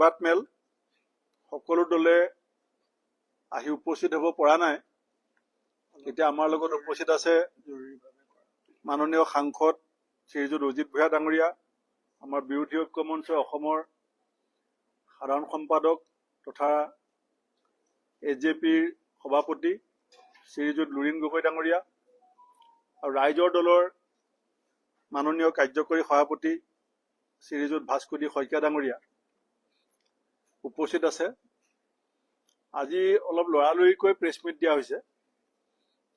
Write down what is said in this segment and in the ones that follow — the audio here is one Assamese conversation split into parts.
সংবাদমেল। সকলো দলে আহি উপস্থিত হ'ব পৰা নাই। এতিয়া আমাৰ লগত উপস্থিত আছে মাননীয় সাংসদ শ্ৰীযুত অজিত ভূঞা ডাঙৰীয়া, আমাৰ বিৰোধী ঐক্য মঞ্চ অসমৰ সাধাৰণ সম্পাদক তথা এজেপিৰ সভাপতি শ্ৰীযুত লুৰিণ গগৈ ডাঙৰীয়া আৰু ৰাইজৰ দলৰ মাননীয় কাৰ্যকৰী সভাপতি শ্ৰীযুত ভাস্কো ডি শইকীয়া ডাঙৰীয়া উপস্থিত আছে। আজি অলপ লৰালৰিকৈ প্ৰেছ মিট দিয়া হৈছে,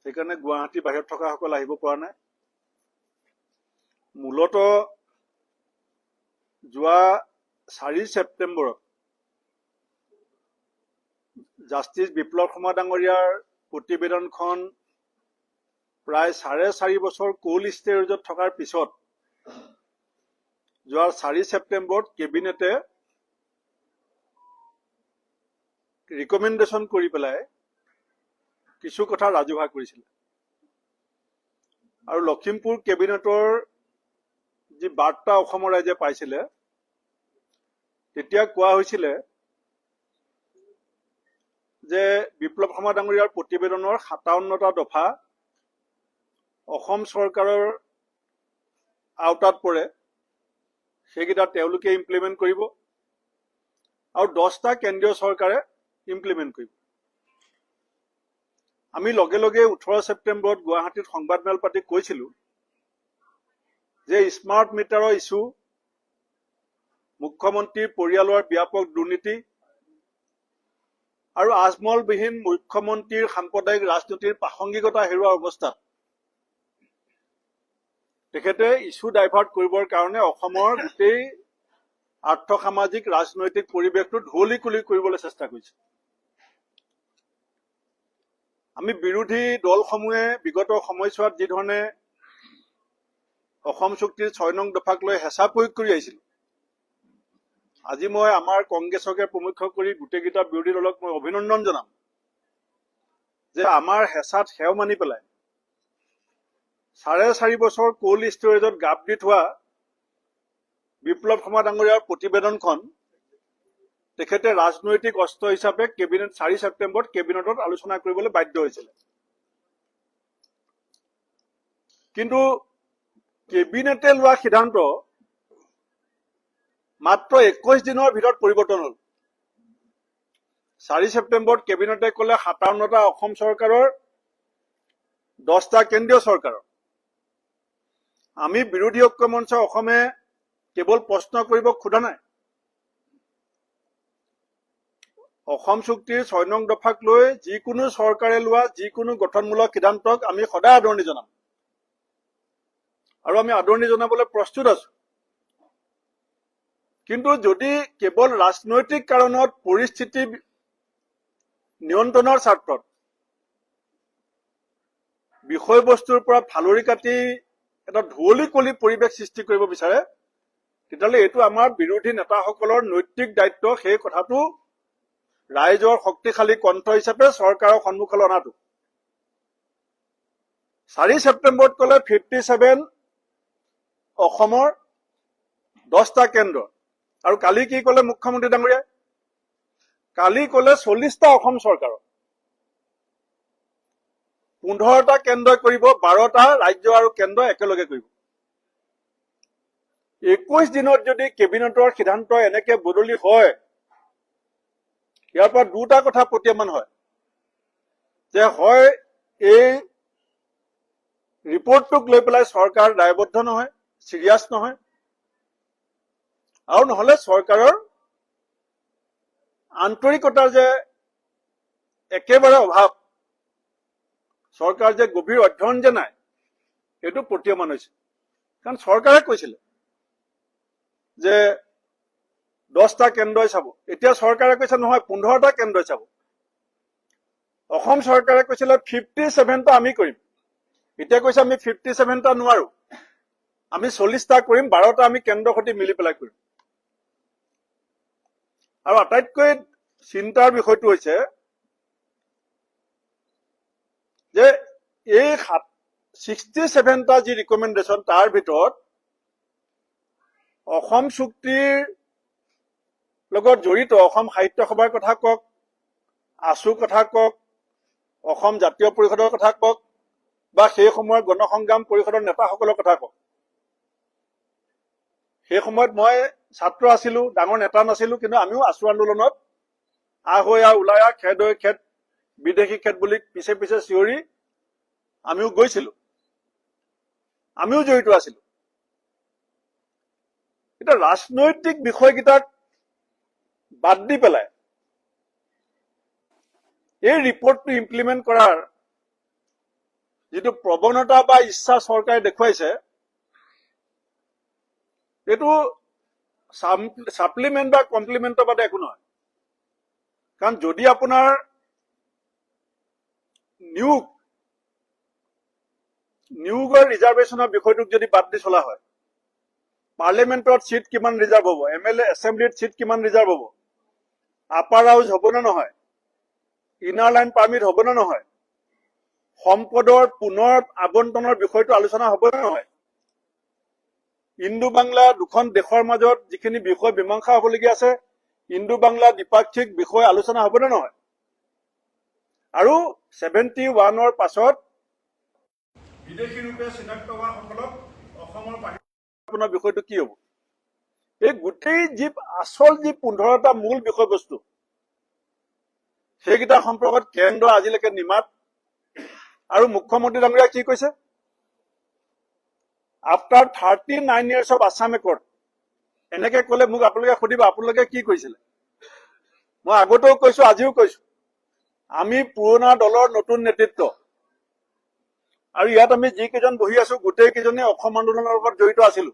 সেইকাৰণে গুৱাহাটীৰ বাহিৰত থকাসকল আহিব পৰা নাই। মূলতঃ যোৱা 4 ছেপ্টেম্বৰত জাষ্টিছ বিপ্লৱ শৰ্মা ডাঙৰীয়াৰ প্ৰতিবেদনখন প্ৰায় 4.5 বছৰ কোল্ড ষ্টোৰেজত থকাৰ পিছত যোৱা 4 ছেপ্টেম্বৰত কেবিনেটে ৰিকমেণ্ডেশ্যন কৰি পেলাই কিছু কথা ৰাজহুৱা কৰিছিলে আৰু লখিমপুৰ কেবিনেটৰ যি বাৰ্তা অসমৰ ৰাইজে পাইছিলে, তেতিয়া কোৱা হৈছিলে যে বিপ্লৱ শৰ্মা ডাঙৰীয়াৰ প্ৰতিবেদনৰ 57টা দফা অসম চৰকাৰৰ আওতাত পৰে, সেইকেইটা তেওঁলোকে ইমপ্লিমেণ্ট কৰিব আৰু 10টা কেন্দ্ৰীয় চৰকাৰে ইমপ্লিমেণ্ট কৰিব। আমি লগে লগে 18 ছেপ্টেম্বৰত গুৱাহাটীত সংবাদমেল পাতি কৈছিলো যে স্মাৰ্ট মিটাৰৰ ইছ্যু, মুখ্যমন্ত্ৰীৰ পৰিয়ালৰ ব্যাপক দুৰ্নীতি আৰু আজমলবিহীন মুখ্যমন্ত্ৰীৰ সাম্প্ৰদায়িক ৰাজনীতিৰ প্ৰাসংগিকতা হেৰুৱাৰ অৱস্থাত তেখেতে ইছ্যু ডাইভাৰ্ট কৰিবৰ কাৰণে অসমৰ গোটেই আৰ্থসামাজিক ৰাজনৈতিক পৰিৱেশটো ধুঁৱলি কুলি কৰিবলৈ চেষ্টা কৰিছে। আমি বিৰোধী দলসমূহে বিগত সময়ছোৱাত যিধৰণে অসম চুক্তিৰ 6 নং দফাক লৈ হেঁচা প্ৰয়োগ কৰি আহিছিলো, আজি মই আমাৰ কংগ্ৰেছকে প্ৰমুখ্য কৰি গোটেইকেইটা বিৰোধী দলক মই অভিনন্দন জনাম যে আমাৰ হেঁচাত সেও মানি পেলাই 4.5 বছৰ কোল্ড ষ্টৰেজত গাপ দি থোৱা বিপ্লৱ শৰ্মা ডাঙৰীয়াৰ প্ৰতিবেদনখন তেখেতে ৰাজনৈতিক অস্ত্ৰ হিচাপে কেবিনেট 4 ছেপ্টেম্বৰত কেবিনেটত আলোচনা কৰিবলৈ বাধ্য হৈছিলে। কিন্তু কেবিনেটে লোৱা সিদ্ধান্ত মাত্ৰ 21 দিনৰ ভিতৰত পৰিৱৰ্তন হ'ল। 4 ছেপ্টেম্বৰত কেবিনেটে ক'লে 57টা অসম চৰকাৰৰ, 10টা কেন্দ্ৰীয় চৰকাৰৰ। আমি বিৰোধী ঐক্য মঞ্চ অসমে কেৱল প্ৰশ্ন কৰিব খোজা নাই। অসম চুক্তিৰ 6 নং দফাক লৈ যিকোনো চৰকাৰে লোৱা যিকোনো গঠনমূলক সিদ্ধান্তক আমি সদায় আদৰণি জনাম আৰু আমি আদৰণি জনাবলৈ প্ৰস্তুত আছো। কিন্তু যদি কেৱল ৰাজনৈতিক কাৰণত পৰিস্থিতি নিয়ন্ত্ৰণৰ স্বাৰ্থত বিষয়বস্তুৰ পৰা ফালৰি কাটি এটা ধুঁৱলি কলি পৰিৱেশ সৃষ্টি কৰিব বিচাৰে, তেতিয়াহ'লে এইটো আমাৰ বিৰোধী নেতাসকলৰ নৈতিক দায়িত্ব, সেই কথাটো ৰাইজৰ শক্তিশালী কণ্ঠ হিচাপে চৰকাৰৰ সন্মুখলৈ অনাটো। 4 ছেপ্টেম্বৰত ক'লে 57 অসমৰ, 10টা কেন্দ্ৰ আৰু কালি কি ক'লে মুখ্যমন্ত্ৰী ডাঙৰীয়াই? কালি ক'লে 40টা অসম চৰকাৰৰ, 15টা কেন্দ্ৰই কৰিব, 12টা ৰাজ্য আৰু কেন্দ্ৰ একেলগে কৰিব। 21 দিনত যদি কেবিনেটৰ সিদ্ধান্ত এনেকে বদলি হয়, ইয়াৰ পৰা দুটা কথা প্ৰতীয়মান হয় যে হয় এই ৰিপৰ্টটোক লৈ পেলাই চৰকাৰ দায়বদ্ধ নহয়, চিৰিয়াছ নহয়, আৰু নহলে চৰকাৰৰ আন্তৰিকতাৰ যে একেবাৰে অভাৱ, চৰকাৰ যে গভীৰ অধ্যয়ন যে নাই, সেইটো প্ৰতীয়মান হৈছে। কাৰণ চৰকাৰে কৈছিলে যে 10টা কেন্দ্ৰই চাব, এতিয়া চৰকাৰে কৈছে নহয়, 15টা কেন্দ্ৰই চাব। অসম চৰকাৰে কৈছিলে 57টা আমি কৰিম, এতিয়া কৈছে আমি 57টা নোৱাৰো, আমি 40টা কৰিম, 12টা আমি কেন্দ্ৰৰ সৈতে মিলি পেলাই কৰিম। আৰু আটাইতকৈ চিন্তাৰ বিষয়টো হৈছে যে এই 67টা যি ৰিকমেণ্ডেশ্যন, তাৰ ভিতৰত অসম চুক্তিৰ লগত জড়িত অসম সাহিত্য সভাৰ কথা কওক, আছুৰ কথা কওক, অসম জাতীয় পৰিষদৰ কথা কওক বা সেই সময়ৰ গণ সংগ্ৰাম পৰিষদৰ নেতাসকলৰ কথা কওক, সেই সময়ত মই ছাত্ৰ আছিলো, ডাঙৰ নেতা নাছিলো, কিন্তু আমিও আছু আন্দোলনত আহ হৈ আহ, ওলাই আহ, খেদ হৈ খেদ, বিদেশী খেদ বুলি পিছে পিছে চিঞৰি আমিও গৈছিলো, আমিও জড়িত আছিলো। এতিয়া ৰাজনৈতিক বিষয়কেইটাক বাদ দি পেলাই এই ৰিপৰ্টটো ইমপ্লিমেণ্ট কৰাৰ যিটো প্ৰৱণতা বা ইচ্ছা চৰকাৰে দেখুৱাইছে, এইটো ছাপ্লিমেণ্ট বা কমপ্লিমেণ্টৰ বাদে একো নহয়। কাৰণ যদি আপোনাৰ নিয়োগৰ ৰিজাৰ্ভেশ্যনৰ বিষয়টোক যদি বাদ দি চলা হয়, পাৰ্লিমেণ্টত চিট কিমান ৰিজাৰ্ভ হ'ব, এম এল এ, এছেম্বলিত চিট কিমান ৰিজাৰ্ভ হ'ব, আপাৰ হাউচ হ'ব নে নহয়, ইনাৰ লাইন পাৰ্মিট হ'ব নে নহয়, সম্পদৰ পুনৰ আবণ্টনৰ বিষয়টো আলোচনা হ'ব নে নহয়, ইণ্ডো বাংলা দুখন দেশৰ মাজত যিখিনি বিষয় মীমাংসা হ'বলগীয়া আছে, ইণ্ডো বাংলা দ্বিপাক্ষিক বিষয় আলোচনা হ'ব নে নহয়, আৰু 71ৰ পাছত বিদেশী ৰূপে চিনাক্ত হোৱাসকলক অসমৰ বাহিৰত বিষয়টো কি হ'ব, এই গোটেই যি আচল যি 15টা মূল বিষয়বস্তু, সেইকেইটা সম্পৰ্কত কেন্দ্ৰ আজিলৈকে নিমাত। আৰু মুখ্যমন্ত্ৰী ডাঙৰীয়া কি কৈছে? "After 39 years of Assam Accord", এনেকে কলে মোক আপোনালোকে সুধিব, আপোনালোকে কি কৰিছিলে? মই আগতেও কৈছো, আজিও কৈছো, আমি পুৰণা দলৰ নতুন নেতৃত্ব আৰু ইয়াত আমি যিকেইজন বহি আছো, গোটেই কেইজনে অসম আন্দোলনৰ লগত জড়িত আছিলো।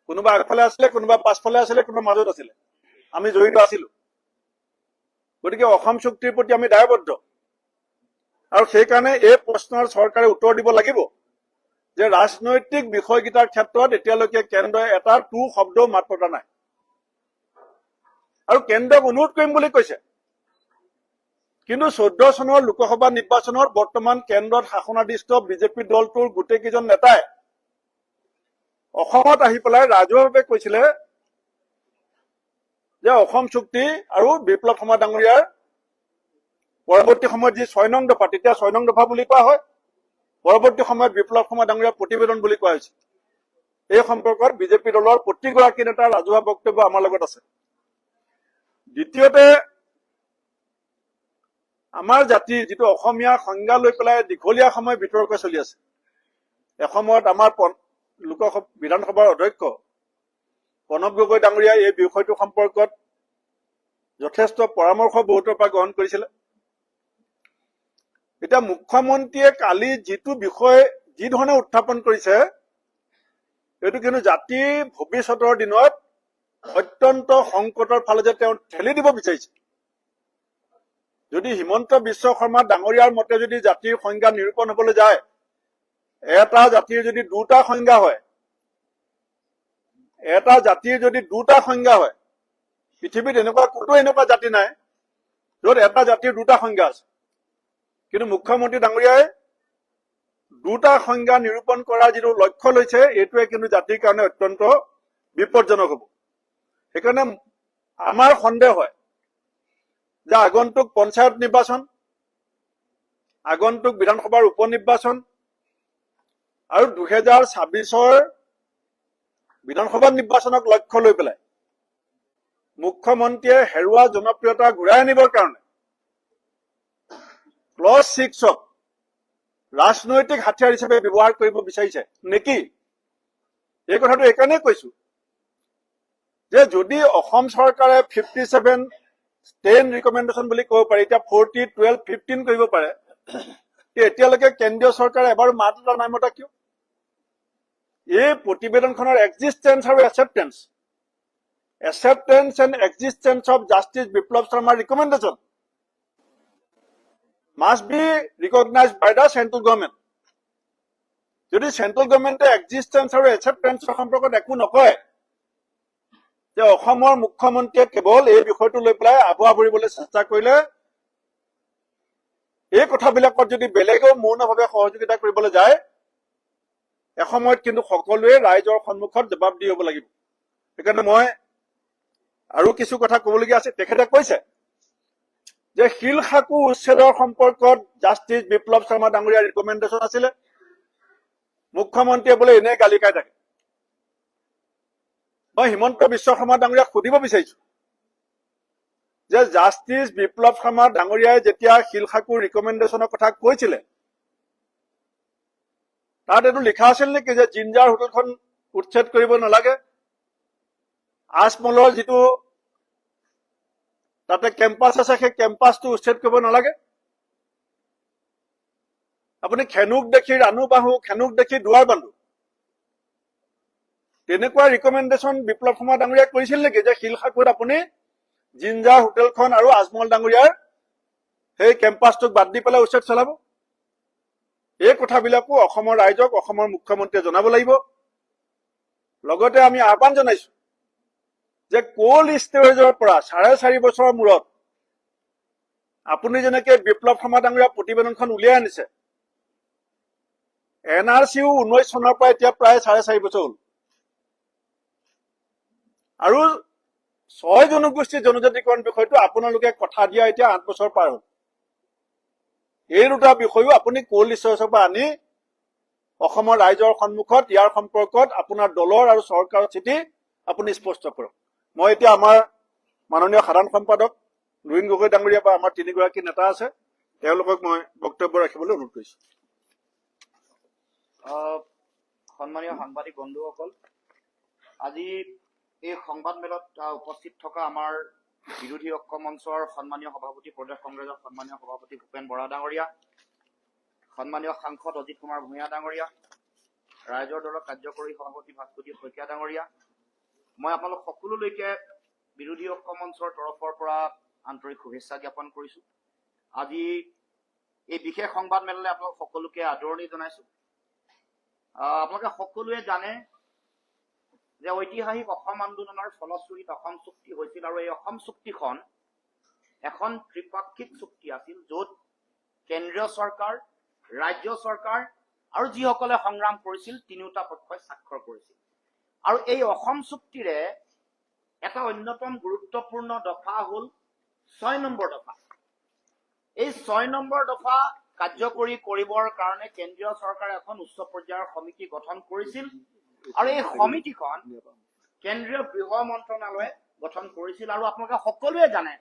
কোনোবা আগফালে আছিলে, কোনোবা পাছফালে আছিলে, কোনোবা মাজত আছিলে, আমি জড়িত আছিলো। গতিকে অসম চুক্তিৰ প্ৰতি আমি দায়বদ্ধ আৰু সেইকাৰণে এই প্ৰশ্নৰ চৰকাৰে উত্তৰ দিব লাগিব যে ৰাজনৈতিক বিষয়কেইটাৰ ক্ষেত্ৰত এতিয়ালৈকে কেন্দ্ৰই এটা টু শব্দও মাত পতা নাই। আৰু কেন্দ্ৰক অনুৰোধ কৰিম বুলি কৈছে, কিন্তু 14 চনৰ লোকসভা নিৰ্বাচনত বৰ্তমান কেন্দ্ৰত শাসনাধিষ্ঠ বিজেপি দলটোৰ গোটেইকেইজন নেতাই অসমত আহি পেলাই ৰাজহুৱাভাৱে কৈছিলে যে অসম চুক্তি আৰু বিপ্লৱ শৰ্মা ডাঙৰীয়াৰ পৰৱৰ্তী সময়ত যি 6 নং দফা, তেতিয়া 6 নং দফা বুলি কোৱা হয়, পৰৱৰ্তী সময়ত বিপ্লৱ শৰ্মা ডাঙৰীয়াৰ প্ৰতিবেদন বুলি কোৱা হৈছে, এই সম্পৰ্কত বিজেপি দলৰ প্ৰতিগৰাকী নেতাৰ ৰাজহুৱা বক্তব্য আমাৰ লগত আছে। দ্বিতীয়তে, আমাৰ জাতিৰ যিটো অসমীয়া সংজ্ঞা লৈ পেলাই দীঘলীয়া সময় বিতৰ্ক চলি আছে, এসময়ত আমাৰ লোকসভা, বিধানসভাৰ অধ্যক্ষ প্ৰণৱ গগৈ ডাঙৰীয়াই এই বিষয়টো সম্পৰ্কত যথেষ্ট পৰামৰ্শ বহুতৰ পৰা গ্ৰহণ কৰিছিলে। এতিয়া মুখ্যমন্ত্ৰীয়ে কালি যিটো বিষয় যি ধৰণে উত্থাপন কৰিছে, এইটো কিন্তু জাতিৰ ভৱিষ্যতৰ দিনত অত্যন্ত সংকটৰ ফালে যে তেওঁ ঠেলি দিব বিচাৰিছে। যদি হিমন্ত বিশ্ব শৰ্মা ডাঙৰীয়াৰ মতে যদি জাতিৰ সংজ্ঞা নিৰূপণ হবলৈ যায়, এটা জাতিৰ যদি দুটা সংজ্ঞা হয়, এটা জাতিৰ যদি দুটা সংজ্ঞা হয়, পৃথিৱীত এনেকুৱা ক'তো এনেকুৱা জাতি নাই য'ত এটা জাতিৰ দুটা সংজ্ঞা আছে। কিন্তু মুখ্যমন্ত্ৰী ডাঙৰীয়াই দুটা সংজ্ঞা নিৰূপণ কৰাৰ যিটো লক্ষ্য লৈছে, এইটোৱে কিন্তু জাতিৰ কাৰণে অত্যন্ত বিপদজনক হ'ব। সেইকাৰণে আমাৰ সন্দেহ হয় যে আগন্তুক পঞ্চায়ত নিৰ্বাচন, আগন্তুক বিধানসভাৰ উপ নিৰ্বাচন আৰু 2026ৰ বিধানসভা নিৰ্বাচনক লক্ষ্য লৈ পেলাই মুখ্যমন্ত্ৰীয়ে হেৰুৱা জনপ্ৰিয়তা ঘূৰাই আনিবৰ কাৰণে ক্লজ 6ক ৰাজনৈতিক হাতিয়াৰ হিচাপে ব্যৱহাৰ কৰিব বিচাৰিছে নেকি? এই কথাটো এইকাৰণেই কৈছো যে যদি অসম চৰকাৰে 57 10 ৰিকমেণ্ডেশ্যন বুলি ক'ব পাৰে, এতিয়া 40 12 15 কৰিব পাৰে, এতিয়ালৈকে কেন্দ্ৰীয় চৰকাৰে এবাৰো মাত এটা নাই মতা কিয়? এই প্ৰতিবেদনখনৰ এক্সিষ্টেঞ্চ আৰু acceptance and existence of Justice Biplab শৰ্মাৰ recommendation must be recognise by the central government। যদি চেন্ট্ৰেল গভৰ্ণমেণ্টে এক্সিষ্টেঞ্চ আৰু একচেপ্টেঞ্চৰ সম্পৰ্কত একো নকয়, যে অসমৰ মুখ্যমন্ত্ৰীয়ে কেৱল এই বিষয়টো লৈ পেলাই আভুৱা ভৰিবলৈ চেষ্টা কৰিলে, এই কথাবিলাকত যদি বেলেগেও মৌনভাৱে সহযোগিতা কৰিবলৈ যায়, এসময়ত কিন্তু সকলোৱে ৰাইজৰ সন্মুখত জবাব দি হ'ব লাগিব। সেইকাৰণে মই আৰু কিছু কথা ক'বলগীয়া আছে। তেখেতে কৈছে যে শিলসাঁকো উচ্ছেদৰ সম্পৰ্কত জাষ্টিছ বিপ্লৱ শৰ্মা ডাঙৰীয়াৰ ৰিকমেণ্ডেশ্যন আছিলে, মুখ্যমন্ত্ৰীয়ে বোলে এনেই গালি খাই থাকে। মই হিমন্ত বিশ্ব শৰ্মা ডাঙৰীয়াক সুধিব বিচাৰিছো যে জাষ্টিছ বিপ্লৱ শৰ্মা ডাঙৰীয়াই যেতিয়া শিলসাঁকোৰ ৰিকমেণ্ডেশ্যনৰ কথা কৈছিলে, তাত এইটো লিখা আছিল নেকি যে জিঞ্জাৰ হোটেলখন উচ্ছেদ কৰিব নালাগে, আজমলৰ যিটো তাতে কেম্পাছ আছে, সেই কেম্পাছটো উচ্ছেদ কৰিব নালাগে? আপুনি খেনুক দেখি ৰাণু বাহু, খেনুক দেখি দুৱাৰ বান্ধো, তেনেকুৱা ৰিকমেণ্ডেশ্যন বিপ্লৱ শৰ্মা ডাঙৰীয়াই কৰিছিল নেকি যে শিলসাঁকোত আপুনি জিঞ্জাৰ হোটেলখন আৰু আজমল ডাঙৰীয়াৰ সেই কেম্পাছটোক বাদ দি পেলাই উচ্ছেদ চলাব? এই কথাবিলাকো অসমৰ ৰাইজক অসমৰ মুখ্যমন্ত্ৰীয়ে জনাব লাগিব। লগতে আমি আহ্বান জনাইছো যে কোল্ড ষ্টৰেজৰ পৰা 4.5 বছৰৰ মূৰত আপুনি যেনেকে বিপ্লৱ শৰ্মা ডাঙৰীয়া প্ৰতিবেদনখন উলিয়াই আনিছে, এন আৰ চিও 19 চনৰ পৰা এতিয়া প্ৰায় 4.5 বছৰ হ'ল আৰু ছয় জনগোষ্ঠীৰ জনজাতিকৰণ বিষয়টো আপোনালোকে কথা দিয়া এতিয়া 8 বছৰ পাৰ হ'ল। এই দুটা বিষয়ো আপুনি কোল্ড ষ্টৰেজৰ পৰা আনি অসমৰ ৰাইজৰ সন্মুখত ইয়াৰ সম্পৰ্কত আপোনাৰ দলৰ আৰু চৰকাৰৰ স্থিতি আপুনি স্পষ্ট কৰক। মই এতিয়া আমাৰ মাননীয় সাধাৰণ সম্পাদক লুৰিণ গগৈ ডাঙৰীয়া বা আমাৰ তিনিগৰাকী নেতা আছে, তেওঁলোকক মই বক্তব্য ৰাখিবলৈ অনুৰোধ কৰিছো। সন্মানীয় সাংবাদিক বন্ধুসকল, আজি এই সংবাদমেলত উপস্থিত থকা আমাৰ বিৰোধী ঐক্য মঞ্চৰ সন্মানীয় সভাপতি, প্ৰদেশ কংগ্ৰেছৰ সন্মানীয় সভাপতি ভূপেন বৰা ডাঙৰীয়া, সন্মানীয় সাংসদ অজিত কুমাৰ ভূঞা ডাঙৰীয়া, ৰাইজৰ দলৰ কাৰ্যকৰী সভাপতি ভাস্কৰজ্যোতি শইকীয়া ডাঙৰীয়া, মই আপোনালোক সকলোলৈকে বিৰোধী ঐক্য মঞ্চৰ তৰফৰ পৰা আন্তৰিক শুভেচ্ছা জ্ঞাপন কৰিছো। আজি এই বিশেষ সংবাদমেললৈ আপোনালোক সকলোকে আদৰণি জনাইছো। আপোনালোকে সকলোৱে জানে যে ঐতিহাসিক অসম আন্দোলনৰ ফলশ্ৰুতিত অসম চুক্তি হৈছিল আৰু এই অসম চুক্তিখন এখন ত্ৰিপাক্ষিক চুক্তি আছিল, য'ত কেন্দ্ৰীয় চৰকাৰ, ৰাজ্য চৰকাৰ আৰু যিসকলে সংগ্ৰাম কৰিছিল, তিনিওটা পক্ষই স্বাক্ষৰ কৰিছিল। আৰু এই অসম চুক্তিৰে এটা অন্যতম গুৰুত্বপূৰ্ণ দফা হ'ল 6 নম্বৰ দফা। এই 6 নম্বৰ দফা কাৰ্যকৰী কৰিবৰ কাৰণে কেন্দ্ৰীয় চৰকাৰে এখন উচ্চ পৰ্যায়ৰ সমিতি গঠন কৰিছিল আৰু এই সমিতিখন কেন্দ্ৰীয় গৃহ মন্ত্ৰণালয়ে গঠন কৰিছিল। আৰু আপোনালোকে সকলোৱে জানে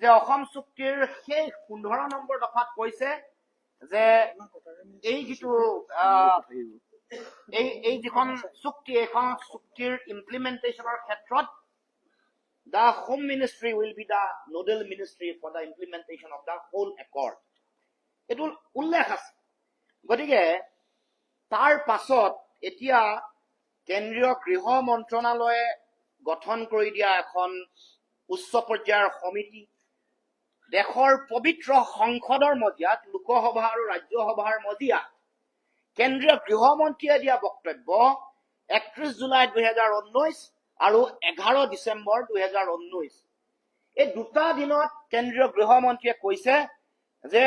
যে অসম চুক্তিৰ সেই 15 নম্বৰ দফাত কৈছে যে এই যিটো এই যিখন চুক্তি, এইখন চুক্তিৰ ইমপ্লিমেণ্টেশ্যনৰ ক্ষেত্ৰত the Home Ministry will be the nodal ministry for the implementation of the whole accord। এইটো উল্লেখ আছে। গতিকে তাৰ পাছত এতিয়া কেন্দ্ৰীয় গৃহ মন্ত্ৰণালয়ে গঠন কৰি দিয়া এখন উচ্চ পৰ্যায়ৰ সমিতি দেশৰ পবিত্ৰ সংসদৰ মজিয়াত, লোকসভা আৰু ৰাজ্যসভাৰ মজিয়াত কেন্দ্ৰীয় গৃহমন্ত্ৰীয়ে দিয়া বক্তব্য 31 জুলাই 2019 আৰু 11 ডিচেম্বৰ 2019, এই দুটা দিনত কেন্দ্ৰীয় গৃহমন্ত্ৰীয়ে কৈছে যে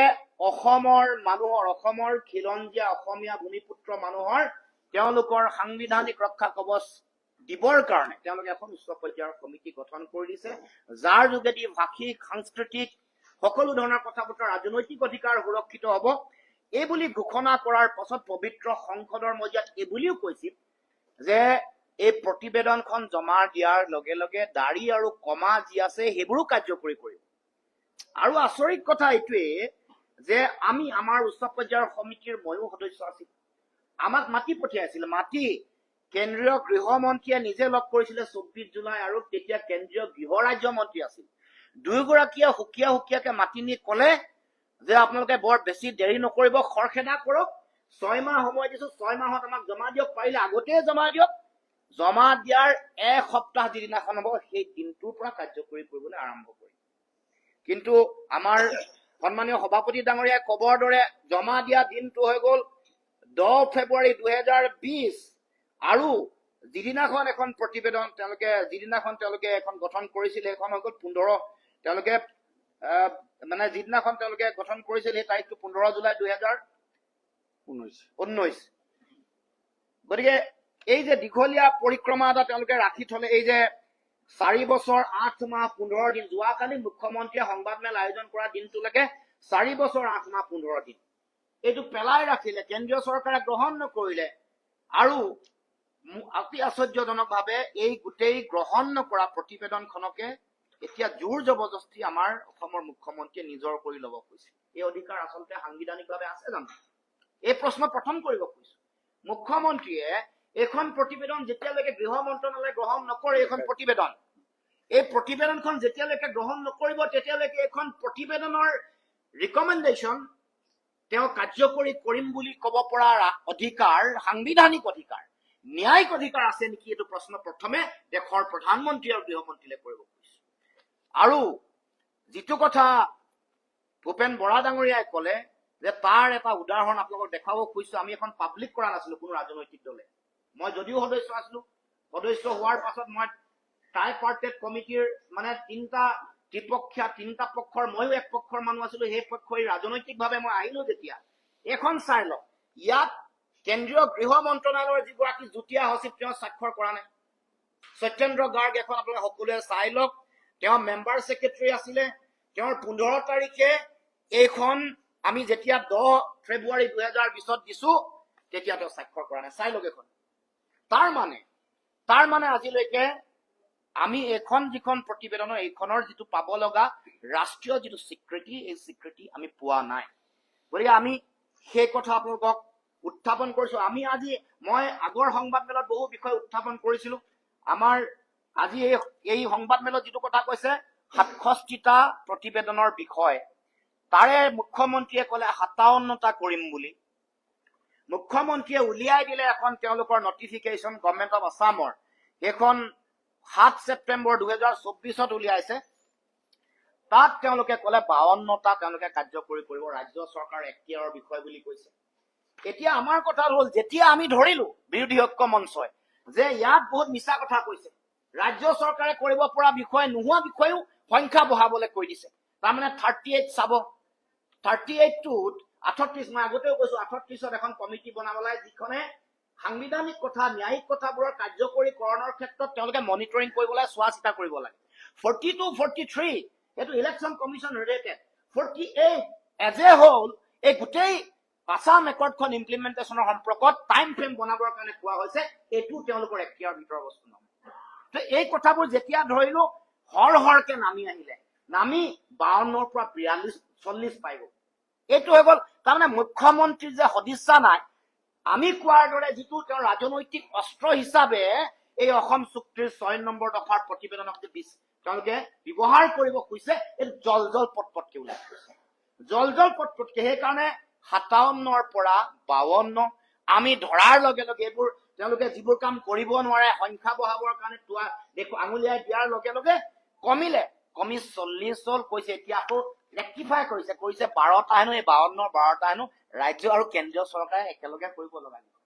অসমৰ মানুহৰ, অসমৰ খিলঞ্জীয়া অসমীয়া ভূমিপুত্ৰ মানুহৰ তেওঁলোকৰ সাংবিধানিক ৰক্ষা কৱচ দিবৰ কাৰণে তেওঁলোকে এখন উচ্চ পৰ্যায়ৰ সমিতি গঠন কৰি দিছে, যাৰ যোগেদি ভাষিক, সাংস্কৃতিক সকলো ধৰণৰ কথা বতৰা, ৰাজনৈতিক অধিকাৰ সুৰক্ষিত হ'ব। এই বুলি ঘোষণা কৰাৰ পাছত পবিত্ৰ সংসদৰ মজিয়াত এই বুলিও কৈছিল যে এই প্ৰতিবেদনখন জমা দিয়াৰ লগে লগে দাড়ি আৰু কমা যি আছে, সেইবোৰো কাৰ্যকৰী কৰিব। আৰু আচৰিত কথা এইটোৱে যে আমি আমাৰ উচ্চ পৰ্যায়ৰ সমিতিৰ ময়ো সদস্য আছিলো। আমাক মাতি পঠিয়াইছিল, মাতি কেন্দ্ৰীয় গৃহমন্ত্ৰীয়ে নিজে লগ কৰিছিলে 24 জুলাই আৰু তেতিয়া কেন্দ্ৰীয় গৃহ ৰাজ্য মন্ত্ৰী আছিল। দুয়োগৰাকীয়ে সুকীয়া সুকীয়াকে মাতি নি কলে যে আপোনালোকে বৰ বেছি দেৰি নকৰিব, খৰখেদা কৰক, 6 মাহ সময় দিছো, 6 মাহত আমাক জমা দিয়ক, পাৰিলে আগতেই জমা দিয়ক। জমা দিয়াৰ এসপ্তাহ যিদিনাখন হ'ব, সেই দিনটোৰ পৰা কাৰ্যকৰী কৰিবলৈ আৰম্ভ কৰিম। কিন্তু আমাৰ সন্মানীয় সভাপতি ডাঙৰীয়াই কবৰ দৰে জমা দিয়া দিনটো হৈ গ'ল 10 ফেব্ৰুৱাৰী 2020 আৰু যিদিনাখন এখন প্ৰতিবেদন তেওঁলোকে, যিদিনাখন তেওঁলোকে এখন গঠন কৰিছিল, সেইখন হৈ গ'ল 15, তেওঁলোকে মানে যিদিনাখন তেওঁলোকে গঠন কৰিছিল, সেই তাৰিখটো 15 জুলাই 2000 19। 19। গতিকে এই যে দীঘলীয়া পৰিক্ৰমা এটা তেওঁলোকে ৰাখি থলে, এই যে 4 বছৰ 8 মাহ 15 দিন। যোৱাকালি মুখ্যমন্ত্ৰীয়ে সংবাদমেল আয়োজন কৰা দিনটোলৈকে 4 বছৰ 8 মাহ 15 দিন এইটো পেলাই ৰাখিলে, কেন্দ্ৰীয় চৰকাৰে গ্ৰহণ নকৰিলে। আৰু অতি আশ্চৰ্যজনকভাৱে এই গোটেই গ্ৰহণ নকৰা প্ৰতিবেদনখনকে এতিয়া জোৰ জবৰদস্তি আমাৰ অসমৰ মুখ্যমন্ত্ৰীয়ে নিজৰ কৰি ল'ব খুজিছে। এই অধিকাৰ আচলতে সাংবিধানিকভাৱে আছে জানো? এই প্ৰশ্ন প্ৰথম কৰিব খুজিছো। মুখ্যমন্ত্ৰীয়ে এইখন প্ৰতিবেদন যেতিয়ালৈকে গৃহ মন্ত্ৰণালয়ে গ্ৰহণ নকৰে, এইখন প্ৰতিবেদন, এই প্ৰতিবেদনখন যেতিয়ালৈকে গ্ৰহণ নকৰিব, তেতিয়ালৈকে এইখন প্ৰতিবেদনৰ ৰিকমেণ্ডেশ্যন তেওঁ কাৰ্যকৰী কৰিম বুলি ক'ব পৰা অধিকাৰ, সাংবিধানিক অধিকাৰ, ন্যায়িক অধিকাৰ আছে নেকি? এইটো প্ৰশ্ন প্ৰথমে দেশৰ প্ৰধানমন্ত্ৰী আৰু গৃহমন্ত্ৰীলৈ কৰিব খুজিছো। আৰু যিটো কথা ভূপেন বৰা ডাঙৰীয়াই ক'লে যে তাৰ এটা উদাহৰণ আপোনালোকক দেখুৱাব খুজিছো। আমি এখন পাব্লিক কৰা নাছিলো কোনো ৰাজনৈতিক দলে। মই যদিও সদস্য আছিলো, সদস্য হোৱাৰ পাছত মই ট্ৰাইপাৰ্টেট কমিটিৰ, মানে তিনিটা ত্ৰিপক্ষীয়া, তিনিটা পক্ষৰ ময়ো এক পক্ষৰ মানুহ আছিলো। সেই পক্ষই ৰাজনৈতিকভাৱে মই আহিলো যেতিয়া, এইখন চাই লওক। ইয়াত কেন্দ্ৰীয় গৃহ মন্ত্ৰণালয়ৰ যিগৰাকী যুটীয়া সচিব, তেওঁ স্বাক্ষৰ কৰা নাই, সত্যেন্দ্ৰ গাৰ্গ। এখন আপোনালোকে সকলোৱে চাই লওক। তেওঁ মেম্বাৰ ছেক্ৰেটাৰী আছিলে। তেওঁৰ 15 তাৰিখে এইখন আমি যেতিয়া 10 ফেব্ৰুৱাৰী 2020ত দিছো, তেতিয়া তেওঁ স্বাক্ষৰ কৰা নাই। চাই লওক এইখন। তাৰ মানে আজিলৈকে আমি এইখন যিখন প্ৰতিবেদনৰ, এইখনৰ যিটো পাব লগা ৰাষ্ট্ৰীয় যিটো স্বীকৃতি, এই স্বীকৃতি আমি পোৱা নাই। গতিকে আমি সেই কথা আপোনালোকক উত্থাপন কৰিছো। আমি আজি, মই আগৰ সংবাদমেলত বহু বিষয় উত্থাপন কৰিছিলো। আমাৰ আজি এই সংবাদমেলত যিটো কথা কৈছে, 67টা প্ৰতিবেদনৰ বিষয়, তাৰে মুখ্যমন্ত্ৰীয়ে ক'লে 57টা কৰিম বুলি। মুখ্যমন্ত্ৰীয়ে উলিয়াই দিলে এখন তেওঁলোকৰ নটিফিকেশ্যন, গভৰ্ণমেণ্ট অফ আছামৰ। সেইখন 7 ছেপ্টেম্বৰ 2024ত উলিয়াইছে। তাত তেওঁলোকে ক'লে 52টা তেওঁলোকে কাৰ্যকৰী কৰিব, ৰাজ্য চৰকাৰ এখতিয়াৰৰ বিষয় বুলি কৈছে। এতিয়া আমাৰ কথা হ'ল, যেতিয়া আমি ধৰিলো বিৰোধী ঐক্য মঞ্চই যে ইয়াত বহুত মিছা কথা কৈছে, ৰাজ্য চৰকাৰে কৰিব পৰা বিষয় নোহোৱা বিষয়ো সংখ্যা বঢ়াবলৈ কৈ দিছে। তাৰমানে 38 চাব, 38টোত 38, মই আগতেও কৈছো, 38ত এখন কমিটি বনাব লাগে, যিখনে সাংবিধানিক কথা, ন্যায়িক কথাবোৰৰ কাৰ্যকৰীকৰণৰ ক্ষেত্ৰত তেওঁলোকে মনিটৰিং কৰিব লাগে, চোৱা চিতা কৰিব লাগে। 42, 43 এইটো election commission related. 48 as a whole এই গোটেই আছাম একৰ্ডখন ইমপ্লিমেণ্টেশ্যনৰ সম্পৰ্কত টাইম ফ্ৰেম বনাবৰ কাৰণে কোৱা হৈছে। এইটো তেওঁলোকৰ এখতিয়াৰৰ ভিতৰৰ বস্তু নহয়। তো এই কথাবোৰ যেতিয়া ধৰিলো, হৰ হৰকে নামি আহিলে, নামি 52ৰ পৰা 42, 40 পাই গ'ল। এইটো হৈ গ'ল। তাৰমানে মুখ্যমন্ত্ৰীৰ যে সদিচ্ছা নাই, আমি কোৱাৰ দৰে যিটো তেওঁ ৰাজনৈতিক অস্ত্ৰ হিচাপে এই অসম চুক্তিৰ 6 নম্বৰ দফাৰ প্ৰতিবেদনক যে তেওঁলোকে ব্যৱহাৰ কৰিব খুজিছে, এইটো জল জল পট পটকে ওলাই গৈছে, জল জল পট পটকে। সেইকাৰণে 57ৰ পৰা 52 আমি ধৰাৰ লগে লগে এইবোৰ তেওঁলোকে যিবোৰ কাম কৰিব নোৱাৰে, সংখ্যা বঢ়াবৰ কাৰণে তোৱা দেখো, আঙুলিয়াই দিয়াৰ লগে লগে কমিলে, কমি 40 হ'ল কৈছে। এতিয়া আকৌ ৰেক্টিফাই কৰিছে, কৰিছে 12টা হেনো। এই 52 12টা হেনো ৰাজ্য আৰু কেন্দ্ৰীয় চৰকাৰে একেলগে কৰিব লগা বিষয়।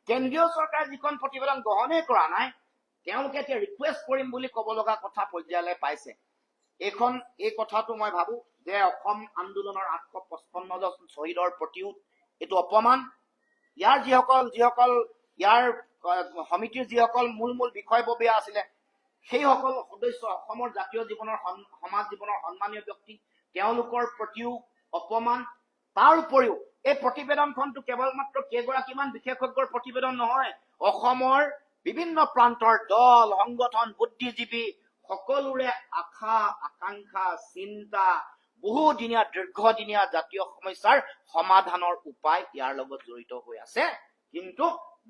কেন্দ্ৰীয় চৰকাৰে যিখন প্ৰতিবেদন গ্ৰহণেই কৰা নাই, তেওঁলোকে এতিয়া ৰিকুৱেষ্ট কৰিম বুলি ক'ব লগা কথা পৰ্যায়লৈ পাইছে। এইখন, এই কথাটো মই ভাবো যে অসম আন্দোলনৰ 855জন শ্বহীদৰ প্ৰতিও এইটো অপমান। ইয়াৰ যিসকল ইয়াৰ সমিতিৰ যিসকল মূল মূল বিষয়ববীয়া আছিলে, সেইসকল সদস্য অসমৰ জাতীয় জীৱনৰ, সমাজ জীৱনৰ সন্মানীয় ব্যক্তি, তেওঁলোকৰ প্ৰতিও অপমান। তাৰ উপৰিও এই প্ৰতিবেদনখনটো কেৱল মাত্ৰ কেইগৰাকীমান বিশেষজ্ঞৰ প্ৰতিবেদন নহয়, অসমৰ বিভিন্ন প্ৰান্তৰ দল সংগঠন, বুদ্ধিজীৱী সকলোৰে আশা আকাংক্ষা, চিন্তা, বহুদিনীয়া দীৰ্ঘদিনীয়া জাতীয় সমস্যাৰ সমাধানৰ উপায় ইয়াৰ লগত জড়িত হৈ আছে। কিন্তু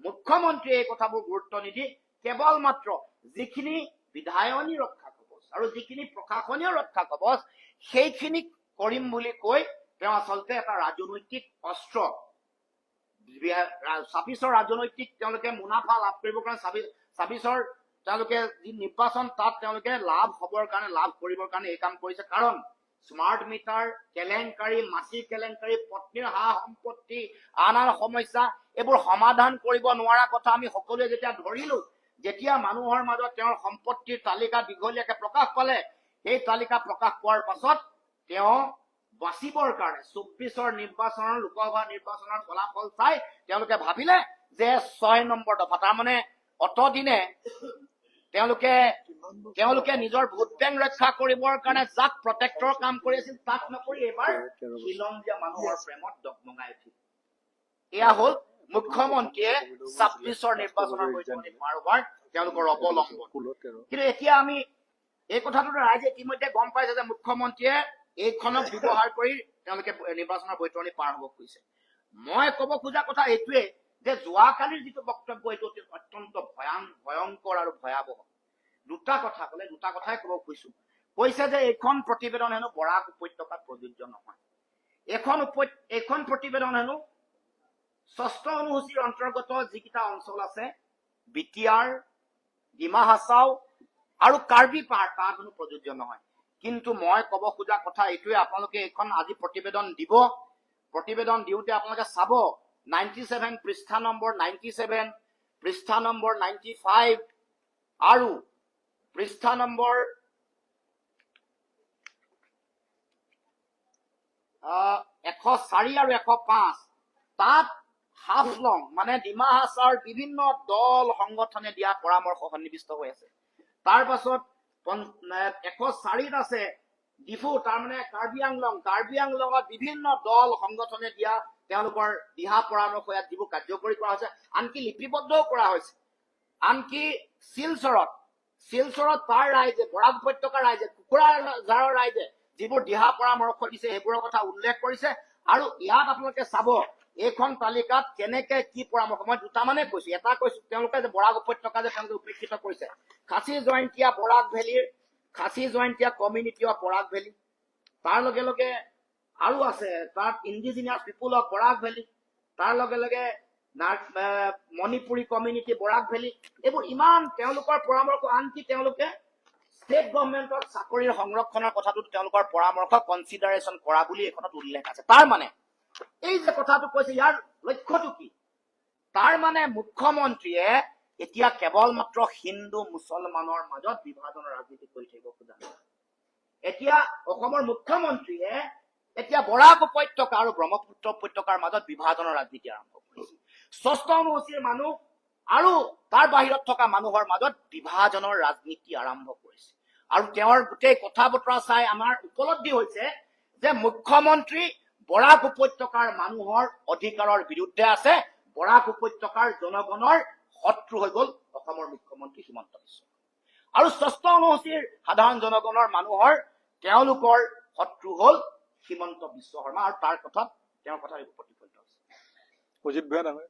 মুখ্যমন্ত্ৰীয়ে এই কথাবোৰ গুৰুত্ব নিদি কেৱল মাত্ৰ যিখিনি বিধায়নী ৰক্ষা কৱচ আৰু যিখিনি প্ৰশাসনীয় ৰক্ষা কৱচ, সেইখিনিক কৰিম বুলি কৈ তেওঁ আচলতে এটা ৰাজনৈতিক অস্ত্ৰ, 26ৰ ৰাজনৈতিক তেওঁলোকে মুনাফা লাভ কৰিবৰ কাৰণে, 26ৰ তেওঁলোকে যি নিৰ্বাচন, তাত তেওঁলোকে লাভ হবৰ কাৰণে, লাভ কৰিবৰ কাৰণে এই কাম কৰিছে। কাৰণ স্মাৰ্ট মিটাৰ কেলেংকাৰী, মাটি কেলেংকাৰী, পত্নীৰ সা সম্পত্তি, আন আন সমস্যা, এইবোৰ সমাধান কৰিব নোৱাৰা কথা আমি সকলোৱে যেতিয়া ধৰিলো, যেতিয়া মানুহৰ মাজত তেওঁৰ সম্পত্তিৰ তালিকা দীঘলীয়াকে প্ৰকাশ পালে, সেই তালিকা প্ৰকাশ পোৱাৰ পাছত তেওঁ বাচিবৰ কাৰণে 24ৰ নিৰ্বাচনৰ, লোকসভা নিৰ্বাচনৰ ফলাফল চাই তেওঁলোকে ভাবিলে যে 6 নম্বৰ দফা, তাৰমানে অতদিনে তেওঁলোকে নিজৰ ভোট বেংক ৰক্ষা কৰিবৰ কাৰণে যাক প্ৰটেক্টৰ কাম কৰি আছিল, তাক নকৰি এইবাৰ খিলঞ্জীয়া মানুহৰ প্ৰেমত ডগমগাই উঠিল। এয়া হ'ল মুখ্যমন্ত্ৰীয়ে 26ৰ নিৰ্বাচনৰ বৈতৰণি পাৰ হোৱাৰ তেওঁলোকৰ অৱলম্বন। কিন্তু এতিয়া আমি এই কথাটোতো ৰাইজে ইতিমধ্যে গম পাইছে যে মুখ্যমন্ত্ৰীয়ে এইখনক ব্যৱহাৰ কৰি তেওঁলোকে নিৰ্বাচনৰ বৈতৰণি পাৰ হ'ব খুজিছে। মই ক'ব খোজা কথা এইটোৱে যে যোৱাকালিৰ যিটো বক্তব্য, এইটো অত্যন্ত ভয়ংকৰ আৰু ভয়াৱহ। দুটা কথা ক'লে, দুটা কথাই ক'ব খুজিছো। কৈছে যে এইখন প্ৰতিবেদন হেনো বৰাক উপত্যকাত প্ৰযোজ্য নহয়। এইখন প্ৰতিবেদন হেনো ষষ্ঠ অনুসূচীৰ অন্তৰ্গত যিকেইটা অঞ্চল আছে, বিটিআৰ, ডিমা হাছাও আৰু কাৰ্বি পাহাৰ, তাত হেনো প্ৰযোজ্য নহয়। কিন্তু মই ক'ব খোজা কথা এইটোৱে, আপোনালোকে এইখন আজি প্ৰতিবেদন দিব। প্ৰতিবেদন দিওঁতে আপোনালোকে চাব 97, পৃষ্ঠা নম্বৰ 97, পৃষ্ঠা নম্বৰ 95 আৰু পৃষ্ঠা নম্বৰ 104 আৰু 105। তাত হাফলং মানে ডিমা হাছাওৰ বিভিন্ন দল সংগঠনে দিয়া পৰামৰ্শ সন্নিৱিষ্ট হৈ আছে। তাৰ পাছত 104ত আছে ডিফু, তাৰমানে কাৰ্বি আংলং। কাৰ্বি আংলঙত বিভিন্ন দল সংগঠনে দিয়া তেওঁলোকৰ দিহা পৰামৰ্শ ইয়াত যিবোৰ কাৰ্যকৰী কৰা হৈছে, আনকি লিপিবদ্ধও কৰা হৈছে। আনকি শিলচৰত তাৰ ৰাইজে, বৰাক উপত্যকাৰ ৰাইজে, কোকৰাঝাৰৰ ৰাইজে যিবোৰ দিহা পৰামৰ্শ দিছে, সেইবোৰৰ কথা উল্লেখ কৰিছে। আৰু ইয়াত আপোনালোকে চাব এইখন তালিকাত কেনেকে কি পৰামৰ্শ। মই দুটামানে কৈছো। এটা কৈছো, তেওঁলোকে যে বৰাক উপত্যকা যে তেওঁলোকে উপেক্ষিত কৰিছে, খাচী জয়ন্তীয়া বৰাক ভেলীৰ, Khasi Jaintia community of Barak valley, তাৰ লগে লগে আৰু আছে তাত indigenous people of Barak Valley, তাৰ লগে লগে মণিপুৰী কমিউনিটি বৰাক ভেলী। এইবোৰ ইমান তেওঁলোকৰ পৰামৰ্শ। আনকি তেওঁলোকে ষ্টেট গভৰ্ণমেণ্টত চাকৰিৰ সংৰক্ষণৰ কথাটো তেওঁলোকৰ পৰামৰ্শ কনচিডাৰেশ্যন কৰা বুলি এইখনত উল্লেখ আছে। তাৰ মানে এই যে কথাটো কৈছে, ইয়াৰ লক্ষ্যটো কি? তাৰ মানে মুখ্যমন্ত্ৰীয়ে এতিয়া কেৱল মাত্ৰ হিন্দু মুছলমানৰ মাজত বিভাজনৰ ৰাজনীতি কৰি থাকিব খোজা নাই। এতিয়া অসমৰ মুখ্যমন্ত্ৰীয়ে এতিয়া বৰাক উপত্যকা আৰু ব্ৰহ্মপুত্ৰ উপত্যকাৰ মাজত বিভাজনৰ ৰাজনীতি আৰম্ভ কৰিছে। ষষ্ঠ অনুসূচীৰ মানুহ আৰু তাৰ বাহিৰত থকা মানুহৰ মাজত বিভাজনৰ ৰাজনীতি আৰম্ভ কৰিছে। আৰু তেওঁৰ গোটেই কথা বতৰা চাই আমাৰ উপলব্ধি হৈছে যে মুখ্যমন্ত্ৰী বৰাক উপত্যকাৰ মানুহৰ অধিকাৰৰ বিৰুদ্ধে আছে। বৰাক উপত্যকাৰ জনগণৰ শত্ৰু হৈ গ'ল অসমৰ মুখ্যমন্ত্ৰী হিমন্ত বিশ্ব আৰু ষষ্ঠ অনুসূচীৰ সাধাৰণ জনগণৰ মানুহৰ তেওঁলোকৰ শত্ৰু হ'ল হিমন্ত বিশ্ব শৰ্মা। আৰু তাৰ কথাত, তেওঁৰ কথাত এইবোৰ প্ৰতিফলিত হৈছে। অজিত ভূঞা ডাঙৰীয়া।